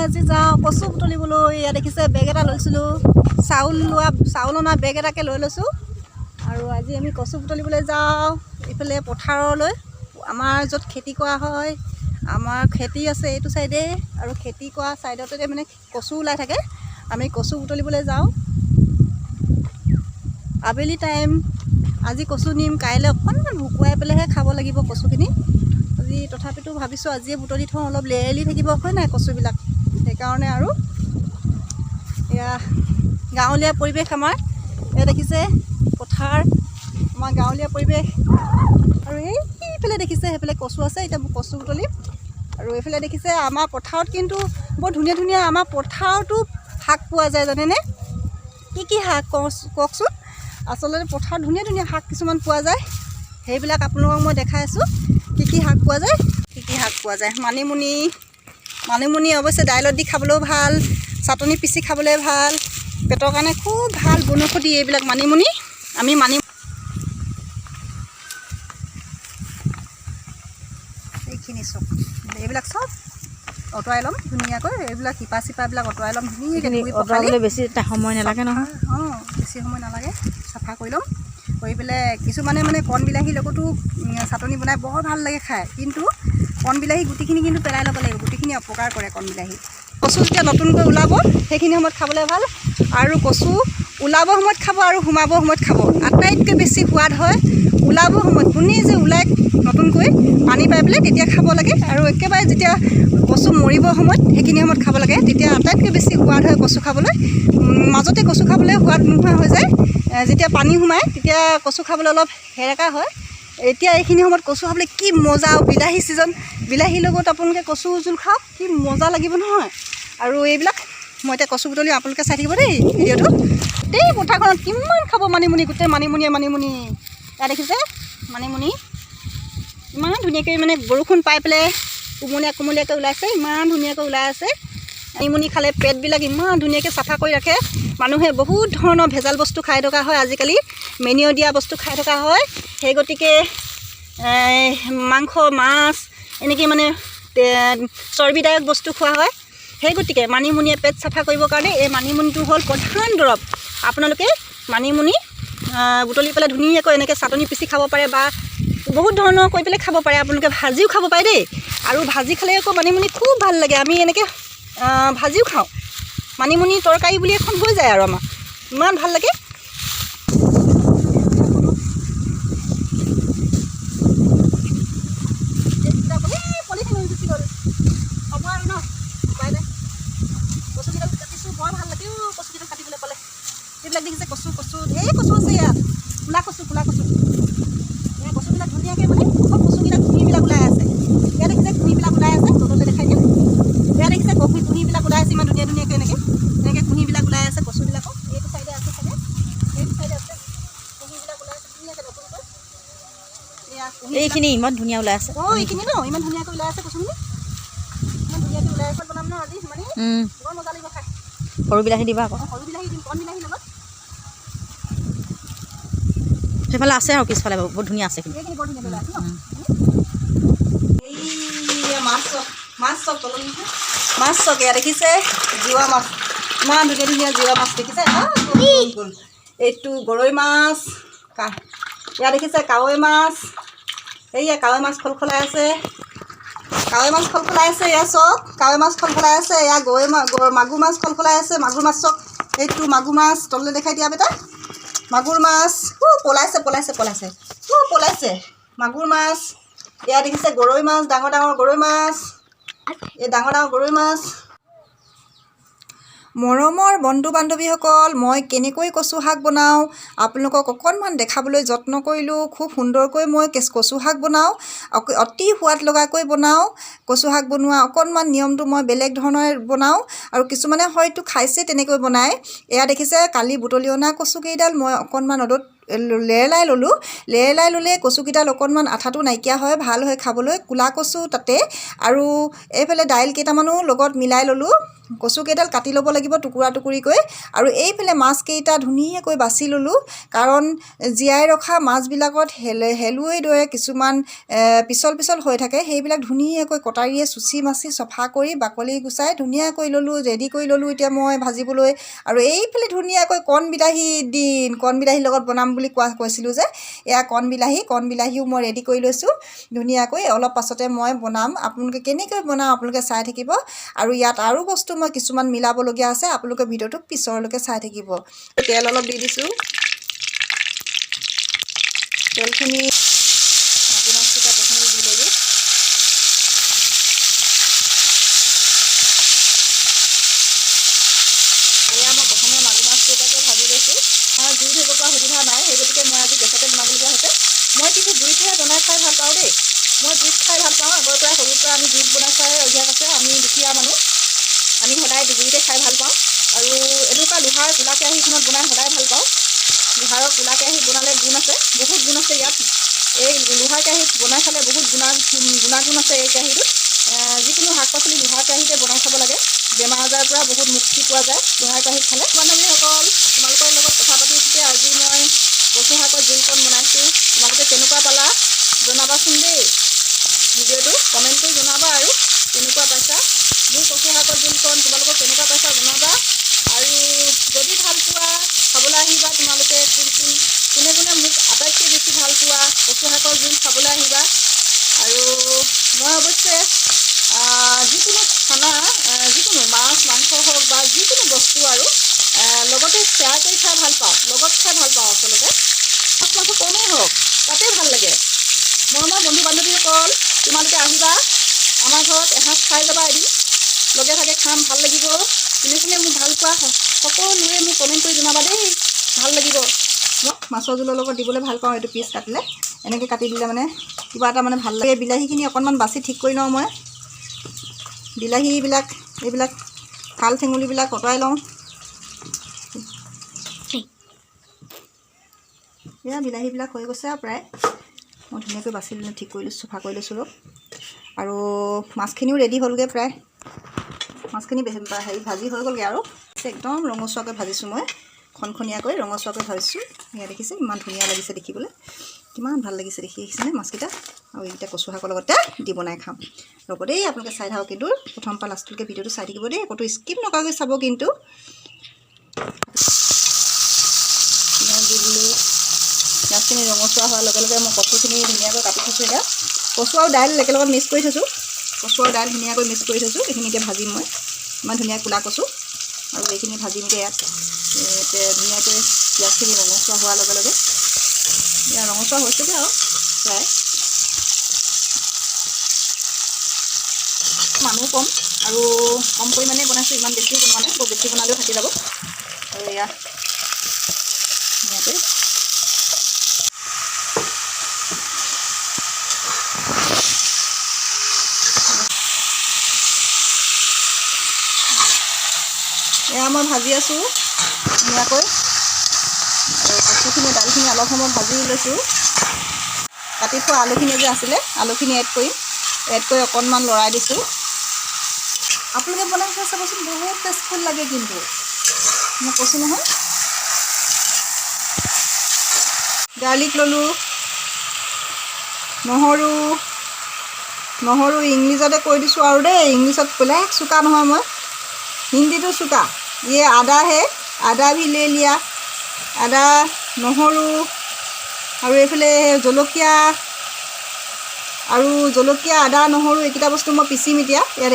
আজি যাওঁ কচু বুটলিবলৈ। এয়া দেখিছে, বেগ এটা লৈছিলোঁ, চাউল লোৱা, চাউল অনা বেগ এটাকে লৈ লৈছোঁ। আৰু আজি আমি কচু বুটলিবলৈ যাওঁ এইফালে পথাৰলৈ, আমাৰ য'ত খেতি কৰা হয়। আমাৰ খেতি আছে এইটো চাইডে, আৰু খেতি কৰা চাইডতে মানে কচু ওলাই থাকে। আমি কচু বুটলিবলৈ যাওঁ আবেলি টাইম। আজি কচু নিম, কাইলৈ অকণমান শুকুৱাই পেলাইহে খাব লাগিব কচুখিনি। আজি তথাপিতো ভাবিছোঁ আজিয়ে বুটলি থওঁ, অলপ লেৰেলি থাকিব হয় নাই কচুবিলাক, সেইকাৰণে। আৰু এয়া গাঁৱলীয়া পৰিৱেশ আমাৰ। এয়া দেখিছে পথাৰ, আমাৰ গাঁৱলীয়া পৰিৱেশ। আৰু এইফালে দেখিছে, সেইফালে কচু আছে। এতিয়া মই কচু বুটলিম। আৰু এইফালে দেখিছে, আমাৰ পথাৰত কিন্তু বৰ ধুনীয়া ধুনীয়া, আমাৰ পথাৰতো শাক পোৱা যায়, জানেনে? কি কি শাক কওকচোন? আচলতে পথাৰত ধুনীয়া ধুনীয়া শাক কিছুমান পোৱা যায়। সেইবিলাক আপোনালোকক মই দেখাই আছোঁ, কি কি শাক পোৱা যায়, কি কি শাক পোৱা যায়। মানিমুনি, মানিমুনি অৱশ্যে দাইলত দি খাবলৈও ভাল, চাটনি পিচি খাবলৈ ভাল, পেটৰ কাৰণে খুব ভাল বনৌষধি এইবিলাক মানিমুনি। আমি মানি এইখিনি চব, এইবিলাক চব আঁতৰাই ল'ম ধুনীয়াকৈ। এইবিলাক শিপা চিপাবিলাক আঁতৰাই ল'ম ধুনীয়াকৈ ধুই পখালি। আঁতৰাবলৈ বেছি সময় নালাগে নহয়। অঁ, বেছি সময় নালাগে। চাফা কৰি ল'ম, কৰি পেলাই কিছুমানে মানে কণ বিলাহীৰ লগতো চাটনি বনাই, বৰ ভাল লাগে খাই। কিন্তু কণ বিলাহী গুটিখিনি কিন্তু পেলাই ল'ব লাগিব, গুটিখিনি অপকাৰ কৰে কণ বিলাহী। কচু যেতিয়া নতুনকৈ ওলাব, সেইখিনি সময়ত খাবলৈ ভাল। আৰু কচু ওলাব সময়ত খাব আৰু সোমাব সময়ত খাব, আটাইতকৈ বেছি সোৱাদ হয় ওলাব সময়ত। কোনে যে ওলাই নতুনকৈ পানী পাই পেলাই, তেতিয়া খাব লাগে। আৰু একেবাৰে যেতিয়া কচু মৰিব সময়ত, সেইখিনি সময়ত খাব লাগে, তেতিয়া আটাইতকৈ বেছি সোৱাদ হয় কচু খাবলৈ। মাজতে কচু খাবলৈ সোৱাদ নোহোৱা হৈ যায়। যেতিয়া পানী সোমায়, তেতিয়া কচু খাবলৈ অলপ সেৰেকা হয়। এতিয়া এইখিনি সময়ত কচু খাবলৈ কি মজা! আৰু বিলাহী ছিজন, বিলাহীৰ লগত আপোনালোকে কচু জোল খাওক, কি মজা লাগিব নহয়! আৰু এইবিলাক মই এতিয়া কচু বুটলি, আপোনালোকে চাই থাকিব দেই ভিডিঅ'টো। গোটেই পথাৰখনত কিমান খাব মানিমুনি, গোটেই মানিমুনিয়ে মানিমুনি। ইয়াত দেখিছে মানিমুনি, ইমান ধুনীয়াকৈ মানে বৰষুণ পাই পেলাই কুমলীয়া কুমলীয়াকৈ ওলাইছে, ইমান ধুনীয়াকৈ ওলাই আছে। মানিমুনি খালে পেটবিলাক ইমান ধুনীয়াকৈ চাফা কৰি ৰাখে। মানুহে বহুত ধৰণৰ ভেজাল বস্তু খাই থকা হয় আজিকালি, মেনিয় দিয়া বস্তু খাই থকা হয়। সেই গতিকে মাংস, মাছ এনেকৈ মানে চৰ্বিদায়ক বস্তু খোৱা হয়। সেই গতিকে মানিমুনিয়ে পেট চাফা কৰিবৰ কাৰণে এই মানিমুনিটো হ'ল প্ৰধান দৰৱ। আপোনালোকে মানিমুনি বুটলি পেলাই ধুনীয়াকৈ এনেকৈ চাটনি পিচি খাব পাৰে বা বহুত ধৰণৰ কৰি পেলাই খাব পাৰে। আপোনালোকে ভাজিও খাব পাৰে দেই। আৰু ভাজি খালে আকৌ মানিমুনি খুব ভাল লাগে। আমি এনেকৈ ভাজিও খাওঁ। মানিমুনি তৰকাৰী বুলি এখন হৈ যায় আৰু আমাৰ ইমান ভাল লাগে। পলিথিন গুচি গ'ল। হ'ব আৰু ন, উপায় নাই। কচুকেইডাল কাটিছোঁ, বৰ ভাল লাগে অ' কচুকেইডাল কাটিবলৈ পালে। এইবিলাক দেখিছে কচু, কচু ঢেৰ কচু আছে ইয়াত। ক'লা কচু, ক'লা কচু। এই কচুবিলাক ধুনীয়াকৈ মানে চব কচুকেইটা কুঁহিবিলাক ওলাই আছে। ইয়াত দেখিছে, কুঁহিবিলাক ওলাই আছে, তলতে দেখাই দিয়া। ইয়াত দেখিছে, কুঁহিবিলাক ওলাই আছে ইমান ধুনীয়া ধুনীয়াকৈ। এনেকৈ এনেকৈ কুঁহিবিলাক ওলাই আছে কচুবিলাকো। এইটো চাইডে আছে চাগে, এইটো চাইডে আছে, কুঁহিবিলাক ওলাই আছে ধুনীয়াকৈ নতুনকৈ। এয়া কুঁহিবিলাক। এইখিনি ইমান ধুনীয়া ওলাই আছে। অঁ, এইখিনি ন, ইমান ধুনীয়াকৈ ওলাই আছে কচুখিনি, ইমান ধুনীয়াকৈ ওলাই আছে। বনাম ন আজি মানে, বৰ মজা লাগিব খাই। সৰু বিলাহী দিবা আকৌ। অঁ, সৰু বিলাহী দিম কণ বিলাহীৰ লগত। সেইফালে আছে আৰু পিছফালে বহুত ধুনীয়া আছে এইখিনি। এইখিনি বৰ ধুনীয়াকৈ ওলাই আছে ন। এইয়া মাছ চক, মাছ চক তলত নহয়, মাছ চক। এয়া দেখিছে জিৱা মাছ, ইমান ধুনীয়া ধুনীয়া জিৱা মাছ দেখিছে। আহ, গ'ল, গ'ল, গ'ল। এইটো গৰৈ মাছ, এয়া দেখিছে কাৱৈ মাছ। এইয়া কাৱৈ মাছ খলখলাই আছে, কাৱৈ মাছ খলখলাই আছে। এয়া চক কাৱৈ মাছ খলখলাই আছে। এয়া গৰৈ মাগুৰ মাছ খলখলাই আছে। মাগুৰ মাছ চক, এইটো মাগুৰ মাছ, তললৈ দেখাই দিয়া বেটা। মাগুৰ মাছ উ পলাইছে, পলাইছে, পলাইছে, উ পলাইছে মাগুৰ মাছ। এয়া দেখিছে গৰৈ মাছ, ডাঙৰ ডাঙৰ গৰৈ মাছ, এই ডাঙৰ ডাঙৰ গৰৈ মাছ। মৰমৰ বন্ধু বান্ধৱীসকল, মই কেনেকৈ কচু শাক বনাওঁ আপোনালোকক অকণমান দেখাবলৈ যত্ন কৰিলোঁ। খুব সুন্দৰকৈ মই কচু শাক বনাওঁ, অতি সোৱাদ লগাকৈ বনাওঁ। কচু শাক বনোৱা অকণমান নিয়মটো মই বেলেগ ধৰণে বনাওঁ আৰু কিছুমানে হয়তো খাইছে তেনেকৈ বনাই। এয়া দেখিছে, কালি বুটলি অনা কচুকেইডাল মই অকণমান ৰ'দত লেৰেলাই ল'লোঁ। লেৰেলাই ল'লে কচুকেইডাল অকণমান আঠাটো নাইকিয়া হয়, ভাল হয় খাবলৈ। ক'লা কচু তাতে আৰু এইফালে দাইল কেইটামানো লগত মিলাই ল'লোঁ। কচুকেইডাল কাটি ল'ব লাগিব টুকুৰা টুকুৰিকৈ। আৰু এইফালে মাছকেইটা ধুনীয়াকৈ বাছি ল'লোঁ, কাৰণ জীয়াই ৰখা মাছবিলাকত শেলুৱৈৰ দৰে কিছুমান পিছল পিছল হৈ থাকে। সেইবিলাক ধুনীয়াকৈ কটাৰীয়ে চুচি মাচি চফা কৰি বাকলি গুচাই ধুনীয়াকৈ ল'লোঁ, ৰেডি কৰি ল'লোঁ এতিয়া মই ভাজিবলৈ। আৰু এইফালে ধুনীয়াকৈ কণ বিলাহী দিন, কণ বিলাহীৰ লগত বনাম বুলি কৈছিলোঁ যে, এয়া কণ বিলাহী, কণ বিলাহীও মই ৰেডি কৰি লৈছোঁ ধুনীয়াকৈ। অলপ পাছতে মই বনাম, আপোনালোকে কেনেকৈ বনাওঁ আপোনালোকে চাই থাকিব। আৰু ইয়াত আৰু বস্তু মই কিছুমান মিলাবলগীয়া আছে, আপোনালোকে ভিডিঅ'টো পিছৰলৈকে চাই থাকিব। তেল অলপ দি দিছোঁ। তেলখিনি মাগুৰ মাছকেইটা প্ৰথমে দি ল'লোঁ। এয়া মই প্ৰথমে মাগুৰ মাছকেইটাকে ভাজি লৈছোঁ। মই জুই ধৰিব পৰা সুবিধা নাই, সেই গতিকে মই আজি গেছতে বনাবলগীয়া হৈছে। মই কিন্তু জুইতহে বনাই খাই ভাল পাওঁ দেই। মই জুইত খাই ভাল পাওঁ আগৰ পৰা, সৰুৰ পৰা আমি জুইত বনাই খাই অভ্যাস আছে। আমি দুখীয়া মানুহ, আমি সদায় জুইতে খাই ভাল পাওঁ। আৰু এনেকুৱা লোহাৰ কোলা কেৰাহীখনত বনাই সদায় ভাল পাওঁ। লোহাৰৰ কোলা কেৰাহীত বনালে গুণ আছে, বহুত গুণ আছে ইয়াত। এই লোহাৰ কেৰাহীত বনাই খালে বহুত গুণাগুণ আছে এই কেৰাহীটোত। যিকোনো শাক পাচলি লোহাৰ কেৰাহীতে বনাই খাব লাগে, বেমাৰ আজাৰৰ পৰা বহুত মুক্তি পোৱা যায় লোহাৰ কেৰাহীত খালে। বান্ধৱীসকল, তোমালোকৰ লগত কথা পাতি উঠোঁতে আজি মই কচু শাকৰ জোলকণ বনাইছোঁ। তোমালোকে কেনেকুৱা পালা জনাবাচোন দেই। ভিডিঅ'টো কমেণ্ট কৰি জনাবা আৰু কেনেকুৱা পাইছা মোৰ কচু শাকৰ জোলকণ, তোমালোকক কেনেকুৱা পাইছা জনাবা। আৰু যদি ভাল পোৱা খাবলৈ আহিবা তোমালোকে। কোন কোন কোনে কোনে মোক আটাইতকৈ বেছি ভাল পোৱা কচু শাকৰ জোল খাবলৈ আহিবা। আৰু মই অৱশ্যে যিকোনো খানা, যিকোনো মাছ মাংস হওক বা যিকোনো বস্তু আৰু লগতে শ্বেয়াৰ কৰি খাই ভাল পাওঁ, লগত খাই ভাল পাওঁ। আচলতে মাছ মাংস কমেই হওক, তাতেই ভাল লাগে। মৰমৰ বন্ধু বান্ধৱীসকল, তোমালোকে আহিবা আমাৰ ঘৰত, এসাঁজ খাই যাবা এদিন, লগে ভাগে খাম, ভাল লাগিব। কোনে কোনে মোক ভাল পোৱা সকলোৱে মোক কমেণ্ট কৰি জনাবা দেই, ভাল লাগিব। মই মাছৰ জোলৰ লগত দিবলৈ ভাল পাওঁ এইটো পিচ কাটিলে। এনেকৈ কাটি দিলে মানে কিবা এটা মানে ভাল লাগে। বিলাহীখিনি অকণমান বাছি ঠিক কৰি লওঁ মই। বিলাহীবিলাক এইবিলাক ঠাল ঠেঙুলিবিলাক আঁতৰাই লওঁ। এয়া বিলাহীবিলাক হৈ গৈছে আৰু প্ৰায়। মই ধুনীয়াকৈ বাছি ল'লোঁ, ঠিক কৰি লৈছোঁ, চফা কৰি লৈছোঁ অলপ। আৰু মাছখিনিও ৰেডি হ'লগৈ প্ৰায়। মাছখিনি হেৰি ভাজি হৈ গ'লগৈ আৰু একদম ৰঙচুৱাকৈ ভাজিছোঁ মই, খনখনীয়াকৈ ৰঙচুৱাকৈ ভাজিছোঁ। এয়া দেখিছে, ইমান ধুনীয়া লাগিছে দেখিবলৈ, কিমান ভাল লাগিছে দেখি, দেখিছেনে মাছকেইটা। আৰু এইকেইটা কচু শাকৰ লগতে দি বনাই খাম। ৰ'ব দেই, আপোনালোকে চাই থাকক কিন্তু, প্ৰথম পৰা লাষ্টলৈকে ভিডিঅ'টো চাই থাকিব দেই, ক'তো স্কিপ নকৰাকৈ চাব কিন্তু। পিঁয়াজ দি দিলোঁ। পিঁয়াজখিনি ৰঙচুৱা হোৱাৰ লগে লগে মই কচুখিনি ধুনীয়াকৈ কাটি থৈছোঁ। এতিয়া কচু আৰু দাইল একেলগত মিক্স কৰি থৈছোঁ। কচু আৰু দাইল ধুনীয়াকৈ মিক্স কৰি থৈছোঁ। এইখিনি এতিয়া ভাজিম মই, ইমান ধুনীয়া ক'লা কচু। আৰু এইখিনি ভাজিম এতিয়া ইয়াত ধুনীয়াকৈ। পিঁয়াজখিনি ৰঙচুৱা হোৱাৰ লগে লগে, এয়া ৰঙচুৱা হৈছেগৈ আৰু প্ৰায়। মানুহ কম আৰু কম পৰিমাণে বনাইছোঁ, ইমান বেছিও বনোৱা নাই, বৰ বেছি বনালেও থাকি যাব। আৰু এয়া ধুনীয়াকৈ এয়া মই ভাজি আছোঁ ধুনীয়াকৈ। আৰু কচুখিনি দালিখিনি অলপ সময় ভাজি লৈছোঁ। কাটি থোৱা আলুখিনি যে আছিলে, আলুখিনি এড কৰিম। এড কৰি অকণমান লৰাই দিছোঁ। আপোনালোকে বনাই খাই চাবচোন, বহুত টেষ্টফুল লাগে কিন্তু, মই কৈছোঁ নহয়। গাৰ্লিক ল'লোঁ, নহৰু, নহৰু ইংলিছতে কৈ দিছোঁ আৰু দেই, ইংলিছত বেলেগ চোকা নহয় মই, হিন্দীটো চোকা। ये आदा है, आदा भी ले लिया, আদা নহৰু আৰু এইফালে জলকীয়া, আৰু জলকীয়া আদা নহৰু এইকেইটা বস্তু মই পিচিম এতিয়া। ইয়াত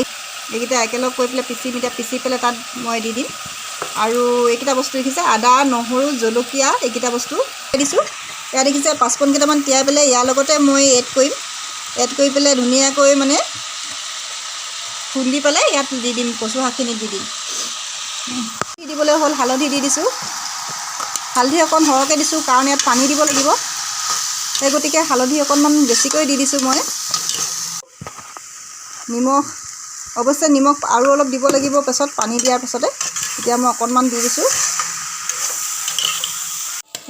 এইকেইটা একেলগ কৰি পেলাই পিচিম এতিয়া, পিচি পেলাই তাত মই দি দিম। আৰু এইকেইটা বস্তু দেখিছে, আদা নহৰু জলকীয়া এইকেইটা বস্তু দিছোঁ। ইয়াত দেখিছে পাঁচফোৰণ কেইটামান তিয়াই পেলাই ইয়াৰ লগতে মই এড কৰিম। এড কৰি পেলাই ধুনীয়াকৈ মানে খুন্দি পেলাই ইয়াত দি দিম, কচু শাকখিনিত দি দিম। দি দিবলৈ হ'ল হালধি দি দিছোঁ। হালধি অকণ সৰহকৈ দিছোঁ, কাৰণ ইয়াত পানী দিব লাগিব, সেই গতিকে হালধি অকণমান বেছিকৈ দি দিছোঁ মই। নিমখ, অৱশ্যে নিমখ আৰু অলপ দিব লাগিব পাছত, পানী দিয়াৰ পাছতে। এতিয়া মই অকণমান দি দিছোঁ।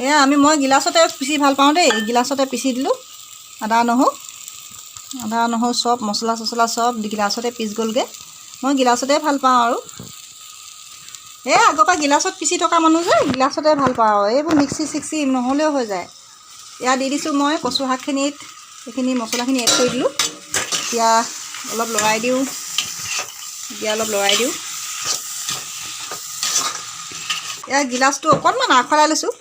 এয়া মই গিলাচতে পিচি ভাল পাওঁ দেই, গিলাচতে পিচি দিলোঁ আদা নহৰু, আদা নহৰু চব মছলা চছলা চব গিলাচতে পিচ গ'লগৈ। মই গিলাচতে ভাল পাওঁ আৰু এই আগৰ পৰা গিলাচত পিচি থকা মানুহ যে গিলাচতে ভাল পাওঁ। এইবোৰ মিক্সি চিক্সি নহ'লেও হৈ যায়। ইয়াত দি দিছোঁ মই কচু শাকখিনিত এইখিনি মছলাখিনি এড কৰি দিলোঁ। এতিয়া অলপ লৰাই দিওঁ, এতিয়া অলপ লৰাই দিওঁ। ইয়াৰ গিলাচটো অকণমান আখলাই লৈছোঁ।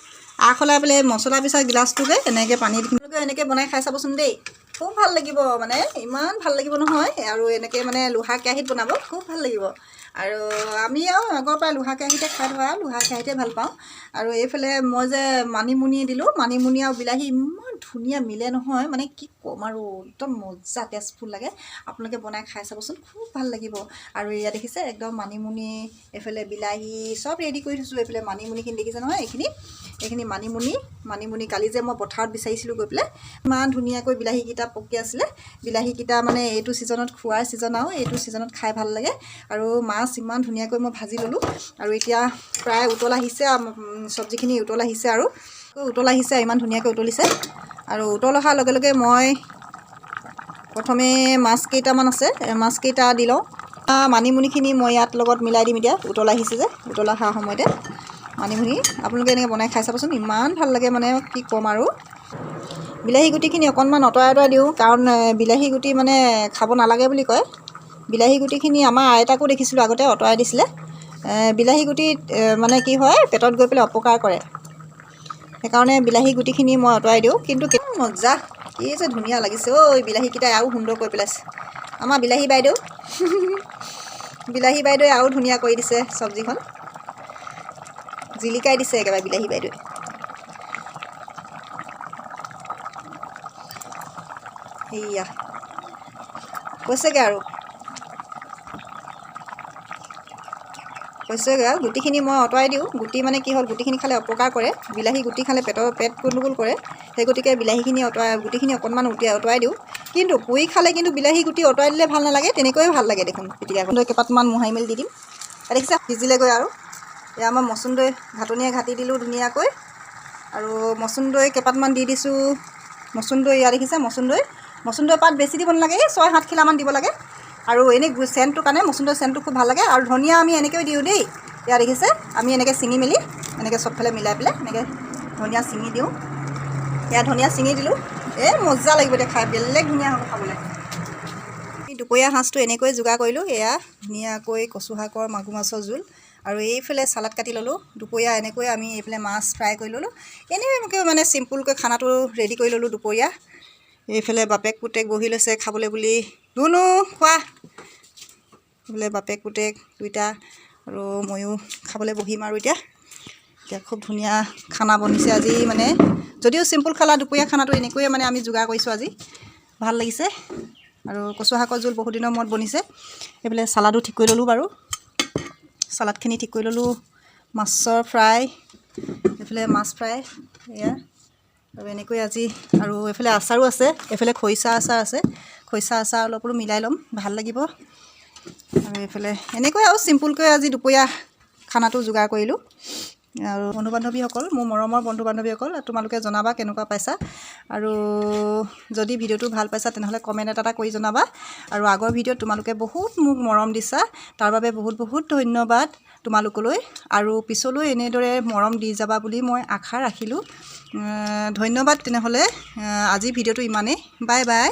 আখলাই পেলাই মছলা পিছা গিলাচটোকে এনেকৈ পানী দি এনেকৈ বনাই খাই চাবচোন দেই, খুব ভাল লাগিব। মানে ইমান ভাল লাগিব নহয়। আৰু এনেকৈ মানে লোহা কেৰাহীত বনাব খুব ভাল লাগিব। আৰু আমি আৰু আগৰ পৰাই লোহা কেৰাহীতে খাই থকা, লোহা কেৰাহীতে ভাল পাওঁ। আৰু এইফালে মই যে মানিমুনি দিলোঁ, মানিমুনি আৰু বিলাহী ইমান ধুনীয়া মিলে নহয়, মানে কি ক'ম আৰু, একদম মজা টেষ্টফুল লাগে। আপোনালোকে বনাই খাই চাবচোন, খুব ভাল লাগিব। আৰু এয়া দেখিছে একদম মানিমুনি, এইফালে বিলাহী চব ৰেডি কৰি থৈছোঁ। এইফালে মানিমুনিখিনি দেখিছে নহয়, এইখিনি মানিমুনি। মানিমুনি কালি যে মই পথাৰত বিচাৰিছিলোঁ গৈ পেলাই, ইমান ধুনীয়াকৈ বিলাহীকেইটা পকি আছিলে। বিলাহীকেইটা মানে এইটো ছিজনত খোৱাৰ ছিজন আৰু এইটো ছিজনত খাই ভাল লাগে। আৰু মাছ ইমান ধুনীয়াকৈ মই ভাজি ল'লোঁ। আৰু এতিয়া প্ৰায় উতল আহিছে, চব্জিখিনি উতল আহিছে আৰু উতল আহিছে, ইমান ধুনীয়াকৈ উতলিছে। আৰু উতল অহাৰ লগে লগে মই প্ৰথমে মাছ কেইটামান আছে, মাছকেইটা দি লওঁ। মানিমুনিখিনি মই ইয়াত লগত মিলাই দিম। এতিয়া উতল আহিছে যে, উতল অহা সময়তে মানিমুনি আপোনালোকে এনেকৈ বনাই খাই চাবচোন, ইমান ভাল লাগে, মানে কি ক'ম আৰু। বিলাহী গুটিখিনি অকণমান আঁতৰাই আঁতৰাই দিওঁ, কাৰণ বিলাহী গুটি মানে খাব নালাগে বুলি কয়। বিলাহী গুটিখিনি আমাৰ আইতাকো দেখিছিলোঁ আগতে আঁতৰাই দিছিলে। বিলাহী গুটিত মানে কি হয়, পেটত গৈ পেলাই অপকাৰ কৰে, সেইকাৰণে বিলাহী গুটিখিনি মই আঁতৰাই দিওঁ। কিন্তু মজা, কি যে ধুনীয়া লাগিছে ঐ। বিলাহীকেইটাই আৰু সুন্দৰ কৰি পেলাইছে আমাৰ বিলাহী বাইদেউ। বিলাহী বাইদেৱে আৰু ধুনীয়া কৰি দিছে চব্জিখন, জিলিকাই দিছে একেবাৰে বিলাহী বাইদেৱে। সেয়া কৈছেগৈ আৰু, কৈছেগৈ আৰু। গুটিখিনি মই আঁতৰাই দিওঁ। গুটি মানে কি হ'ল, গুটিখিনি খালে অপকাৰ কৰে। বিলাহী গুটি খালে পেট গণ্ডগোল কৰে, সেই গতিকে বিলাহীখিনি আঁতৰাই, গুটিখিনি অকণমান আঁতৰাই দিওঁ। কিন্তু পুৰি খালে কিন্তু বিলাহী গুটি আঁতৰাই দিলে ভাল নালাগে, তেনেকৈয়ে ভাল লাগে দেখোন। পিটিকা কেইপাতমান মোহাৰি মেলি দি দিম। দেখিছা সিজিলেগৈ আৰু। এয়া আমাৰ মচুন্দৈ ঘাটনিয়ে ঘাটি দিলোঁ ধুনীয়াকৈ। আৰু মচুন্দৈ কেইপাতমান দি দিছোঁ। মচুন্দৈ এয়া দেখিছে, মচুন্দৈ, মচুন্দৈ পাত বেছি দিব নালাগে, এই 6-7 খিলামান দিব লাগে। আৰু এনেই চেণ্টটোৰ কাৰণে মচুন্দৈ চেণ্টটো খুব ভাল লাগে। আৰু ধনিয়া আমি এনেকৈও দিওঁ দেই। এয়া দেখিছে, আমি এনেকৈ ছিঙি মেলি এনেকৈ চবফালে মিলাই পেলাই এনেকৈ ধনিয়া ছিঙি দিওঁ। এয়া ধনিয়া ছিঙি দিলোঁ, এই মজা লাগিব এতিয়া খাই, বেলেগ ধুনীয়া হ'ব খাবলৈ। আমি দুপৰীয়া সাঁজটো এনেকৈ যোগাৰ কৰিলোঁ। এয়া ধুনীয়াকৈ কচু শাকৰ মাগুৰ মাছৰ জোল, আৰু এইফালে চালাড কাটি ল'লোঁ। দুপৰীয়া এনেকৈ আমি এইফালে মাছ ফ্ৰাই কৰি ল'লোঁ। এনেকৈ মানে চিম্পুলকৈ খানাটো ৰেডি কৰি ল'লোঁ দুপৰীয়া। এইফালে বাপেক পুতেক বহি লৈছে খাবলৈ বুলি। ধুনু খোৱা। এইফালে বাপেক পুতেক দুইটা আৰু ময়ো খাবলৈ বহিম আৰু এতিয়া। এতিয়া খুব ধুনীয়া খানা বনিছে আজি, মানে যদিও চিম্পুল খানা, দুপৰীয়া খানাটো এনেকৈয়ে মানে আমি যোগাৰ কৰিছোঁ আজি, ভাল লাগিছে। আৰু কচু শাকৰ জোল বহুত দিনৰ মূৰত বনিছে। এইফালে চালাডো ঠিক কৰি ল'লোঁ বাৰু, চালাডখিনি ঠিক কৰি ল'লোঁ। মাছৰ ফ্ৰাই, এইফালে মাছ ফ্ৰাই এয়া। আৰু এনেকৈ আজি, আৰু এইফালে আচাৰো আছে, এইফালে খৰিচা আচাৰ আছে, খৰিচা আচাৰ অলপো মিলাই ল'ম, ভাল লাগিব। আৰু এইফালে এনেকৈ আৰু চিম্পুলকৈ আজি দুপৰীয়া খানাটো যোগাৰ কৰিলোঁ। আৰু বন্ধু বান্ধৱীসকল, মোৰ মৰমৰ বন্ধু বান্ধৱীসকল, তোমালোকে জনাবা কেনেকুৱা পাইছা। আৰু যদি ভিডিঅ'টো ভাল পাইছা তেনেহ'লে কমেণ্ট এটা কৰি জনাবা। আৰু আগৰ ভিডিঅ'ত তোমালোকে বহুত মোক মৰম দিছা, তাৰ বাবে বহুত বহুত ধন্যবাদ তোমালোকলৈ। আৰু পিছলৈ এনেদৰে মৰম দি যাবা বুলি মই আশা ৰাখিলোঁ। ধন্যবাদ। তেনেহ'লে আজি ভিডিঅ'টো ইমানেই, বাই বাই।